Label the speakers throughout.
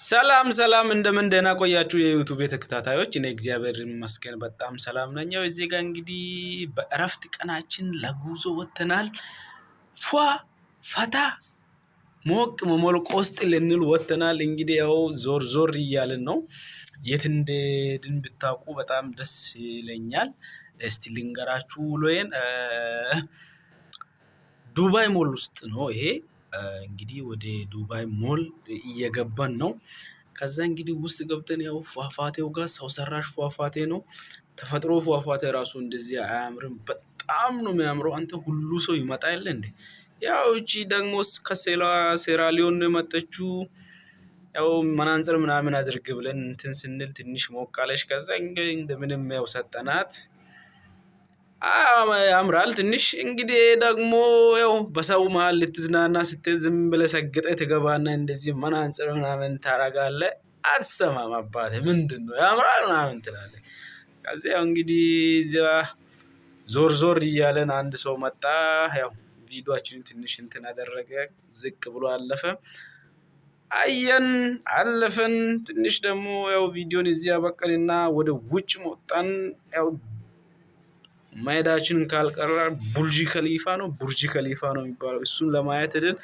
Speaker 1: ሰላም ሰላም፣ እንደምን ደህና ቆያችሁ የ YouTube ተከታታዮች። እኔ እግዚአብሔር ይመስገን በጣም ሰላም ነኝ። ያው እዚህ ጋር እንግዲህ በእረፍት ቀናችን ለጉዞ ወጥተናል። ፏ ፈታ ሞቅ መሞልቆ ውስጥ ልንል ወጥተናል። እንግዲህ ያው ዞር ዞር እያልን ነው። የት እንደሄድን ብታውቁ በጣም ደስ ይለኛል። እስቲ ልንገራችሁ ውሎዬን። ዱባይ ሞል ውስጥ ነው ይሄ። እንግዲህ ወደ ዱባይ ሞል እየገባን ነው። ከዛ እንግዲህ ውስጥ ገብተን ያው ፏፏቴው ጋር፣ ሰው ሰራሽ ፏፏቴ ነው። ተፈጥሮ ፏፏቴ ራሱ እንደዚህ አያምርም። በጣም ነው የሚያምረው። አንተ ሁሉ ሰው ይመጣ የለ እንዴ? ያው እቺ ደግሞ ከሴራሊዮን ነው የመጣችው። ያው መናንጽር ምናምን አድርግ ብለን እንትን ስንል ትንሽ ሞቃለች። ከዛ እንግዲህ እንደምንም ያው ሰጠናት። ያምራል ትንሽ። እንግዲህ ደግሞ ያው በሰው መሀል ልትዝናና ስትል ዝም ብለህ ሰግጠህ ትገባና እንደዚህ መናንጽር ምናምን ታረጋለህ። አትሰማም፣ አባቴ ምንድን ነው ያምራል ምናምን ትላለህ። ከዚያ ያው እንግዲህ እዚያ ዞር ዞር እያለን አንድ ሰው መጣ። ያው ቪዲዮአችንን ትንሽ እንትን አደረገ፣ ዝቅ ብሎ አለፈ። አየን አለፈን። ትንሽ ደግሞ ያው ቪዲዮን እዚያ በቀንና ወደ ውጭ ወጣን። ያው መሄዳችንን ካልቀረ ቡርጂ ከሊፋ ነው፣ ቡርጂ ከሊፋ ነው የሚባለው። እሱን ለማየት ሄድን።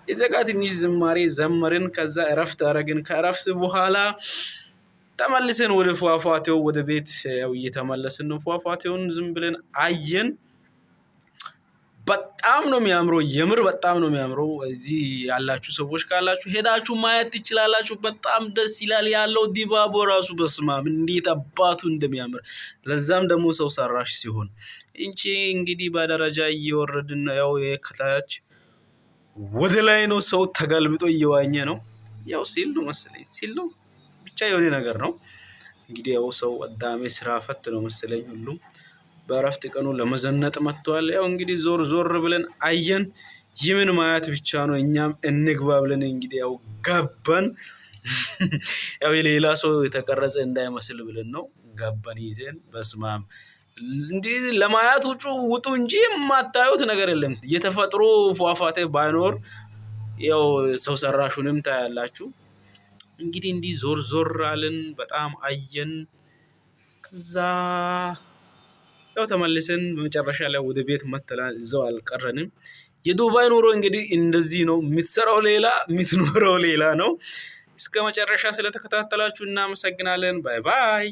Speaker 1: እዚያ ጋር ትንሽ ዝማሬ ዘመርን። ከዛ እረፍት አረግን። ከእረፍት በኋላ ተመልሰን ወደ ፏፏቴው ወደ ቤት ያው እየተመለስን ነው። ፏፏቴውን ዝም ብለን አየን። በጣም ነው የሚያምረው። የምር በጣም ነው የሚያምረው። እዚህ ያላችሁ ሰዎች ካላችሁ ሄዳችሁ ማየት ትችላላችሁ። በጣም ደስ ይላል ያለው ድባቡ ራሱ፣ በስማም እንዴት አባቱ እንደሚያምር፣ ለዛም ደግሞ ሰው ሰራሽ ሲሆን። እንቺ እንግዲህ በደረጃ እየወረድን ነው። ያው ከታች ወደ ላይ ነው፣ ሰው ተገልብጦ እየዋኘ ነው። ያው ሲል ነው መሰለኝ፣ ሲል ነው ብቻ የሆነ ነገር ነው። እንግዲህ ያው ሰው አዳሜ ስራ ፈት ነው መሰለኝ፣ ሁሉም በእረፍት ቀኑ ለመዘነጥ መጥተዋል። ያው እንግዲህ ዞር ዞር ብለን አየን። ይምን ማየት ብቻ ነው፣ እኛም እንግባ ብለን እንግዲህ ያው ገባን። ያው የሌላ ሰው የተቀረጸ እንዳይመስል ብለን ነው ገባን ይዘን። በስማም እንዲህ ለማየት ውጩ ውጡ እንጂ የማታዩት ነገር የለም። የተፈጥሮ ፏፏቴ ባይኖር ያው ሰው ሰራሹንም ታያላችሁ። እንግዲህ እንዲህ ዞር ዞር አልን፣ በጣም አየን። ከዛ ያው ተመልሰን በመጨረሻ ላይ ወደ ቤት መተናል። እዛው አልቀረንም። የዱባይ ኑሮ እንግዲህ እንደዚህ ነው። የምትሰራው ሌላ፣ የምትኖረው ሌላ ነው። እስከ መጨረሻ ስለተከታተላችሁ እናመሰግናለን። Bye bye።